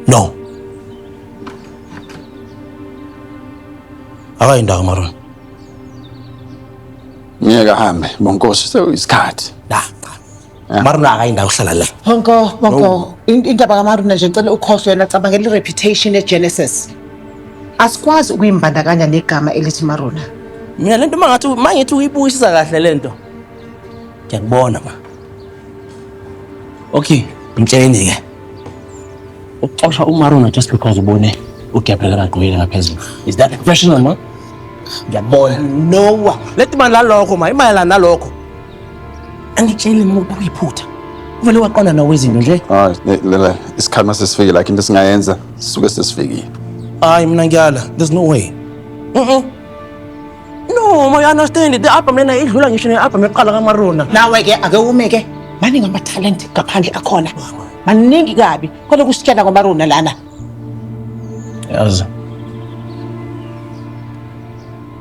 No. Akayindawo Marona. Ngiyeke ahambe bonkosi sekuyisikhathi. La. Maruna akayindawo kuhlala la. Honko, Bonko, indaba kaMaruna nje ngicela ukhohlwe yona, cabangela i-reputation ye-Genesis. Asikwazi ukuyimbandakanya negama elithi Maruna. Mina lento mangathi mangithi uyibuyisisa kahle lento. Ngiyakubona ma. Okay, ngitsheni ke. Uxosha uMaruna just because ubone uGabriel akagqokile ngaphezulu. Is that professional ma? Ngiyakubona. Noah. Lethi mani lalokho ma, imayelana nalokho. Angitsheli mina ukuthi kuyiphutha. Uvele waqonda nawe izinto nje. Hayi, lela isikhathi mase sifike like into esingayenza sisuke sesifikile. Hayi mina ngiyala. There's no way. No, ma you understand the album lena idlula ngisho ne-album yokuqala kaMaruna. Nawe ke ake ume ke. Maningi ama-talent ngaphandle akhona. Maningi kabi. Kodwa kusitshela ngoMaruna lana. Yazi.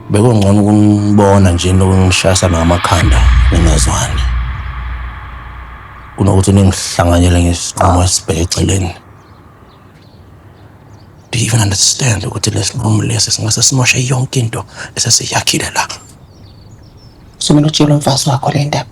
Bekungcono ukunibona nje lokhu ngishayisana ngamakhanda ningazwani. Kunokuthi ningihlanganyele ngesinqumo esibheke eceleni. Do you even understand ukuthi lesinqumo lesi singase simoshe yonke into esesiyakhile la? Sumele utshele umfazi wakho le ndaba.